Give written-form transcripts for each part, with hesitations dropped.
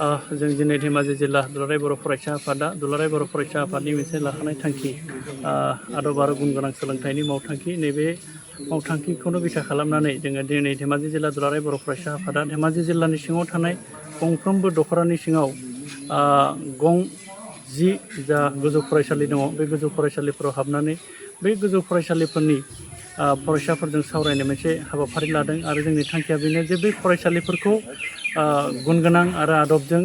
जों दिनै धेमाजि जिल्ला दुलाराय बर' फरायसा आफादा दुलाराय बर' फरायसा आफादनि मोनसे लाखानाय थांखि आदब आरो गुन गोनां सोलोंथाइनि मावथांखि नैबे मावथांखिखौनो बिथा खालामनानै जोङो दिनै धेमाजि जिल्ला दुलाराय बर' फरायसा आफादा धेमाजि जिल्लानि सिङाव थानाय गंफ्रोमबो दख'रानि सिङाव गं 10 जा गोजौ फरायसालि दङ बे गोजौ फरायसालिफोराव हाबनानै बै गोजौ फरायसालिफोरनि फरायसाफोरजों सावरायनो मोनसे हाबाफारि लादों आरो जोंनि थांखिया बेनो जे बै फरायसालिफोरखौ गुन गोनां आरो आदबजों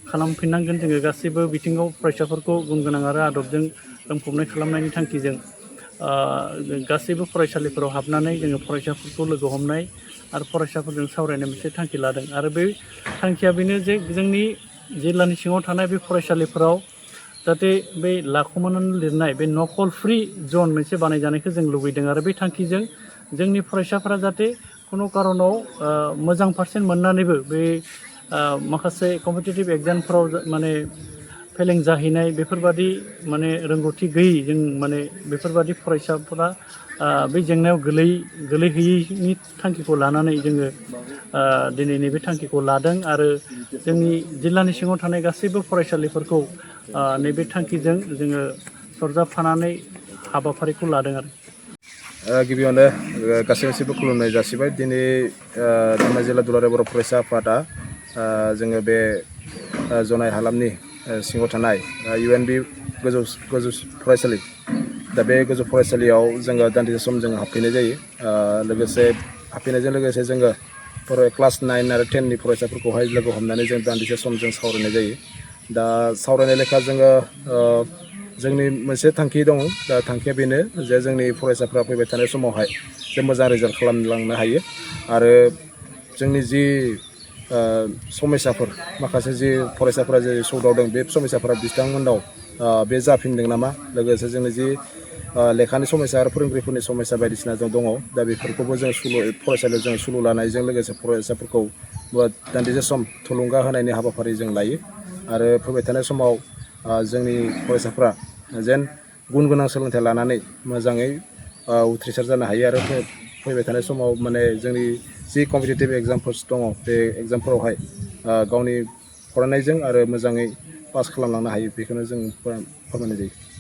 खालामफिननांगोन जोङो गासैबो बिथिङाव फरायसाफोरखौ गुन गोनां आरो आदबजों बुंफबनाय खालामनायनि थांखिजों गासैबो फरायसालिफोराव हाबनानै जोङो फरायसाफोरखौ लोगो हमनाय आरो फरायसाफोरजों सावरायनो मोनसे थांखि लादों आरो बे थांखिया बेनो जे जोंनि जिल्लानि सिङाव थानाय बे फरायसालिफोराव जाहाथे बै लाखुमानानै लिरनाय बे नकल फ्रि जन मोनसे बानायजानायखौ जों लुबैदों आरो बे थांखिजों जोंनि फरायसाफोरा जाहाथे खुनु कारनाव मोजां पारसेन्ट मोननानैबो बे माखासे कम्पिटिटिभ एग्जामफोराव माने फेलें जाहैनाय बेफोरबादि माने रोंगौथि गैयि जों माने बेफोरबादि फरायसाफोरा बे जेंनायाव गोलैहैयैनि थांखिखौ लानानै जोङो दिनै नैबे थांखिखौ लादों आरो जोंनि जिल्लानि सिङाव थानाय गासैबो फरायसालिफोरखौ नैबे थांखिजों जोङो सरजाबफानानै हाबाफारिखौ लादों आरो गिबियावनो गासैबो खुलुमनाय जासिबाय दिनै धेमाजि जिल्ला दुलाराय बर' फरायसा आफादा जोङो बे जनाय हालामनि सिङाव थानाय UNB गोजौ फरायसालि दा बे गोजौ फरायसालियाव जोङो दान्दिसे सम जोङो हाबफैनाय जायो लोगोसे हाबफैनायजों लोगोसे जोङो क्लास 9 आरो 10 नि फरायसाफोरखौहाय लोगो हमनानै जों दान्दिसे सम जों सावरायनाय जायो दा सावरायनाय लेखा जोङो जोंनि मोनसे थांखि दङ दा थांखिया बेनो जे जोंनि फरायसाफ्रा फैबाय थानाय समावहाय जे मोजां रिजाल्ट खालामलांनो हायो आरो जोंनि जि समस्याफोर माखासे जि फरायसाफोरा जे सौदावदों बे समस्याफोरा बिथांमोनाव बे जाफिनदों नामा लोगोसे जोंनि जि लेखानि समस्या आरो फोरोंगिरिफोरनि समस्या बायदिसिना जों दङ दा बेफोरखौबो जों फरायसालियाव जों सुलु लानायजों लोगोसे फरायसाफोरखौ दान्दिसे सम थुलुंगा होनायनि हाबाफारि जों लायो आरो फैबाय थानाय समाव जोंनि फरायसाफ्रा जेन गुन गोनां सोलोंथाइ लानानै मोजाङै उथ्रिसार जानो हायो आरो फैबाय थानाय समाव माने जोंनि जि कम्पिटिटिभ एग्जामफोर दङ बे एग्जामफोरावहाय गावनि फरायनायजों आरो मोजाङै पास खालामलांनो हायो बेखौनो जों फोरमायनाय जायो।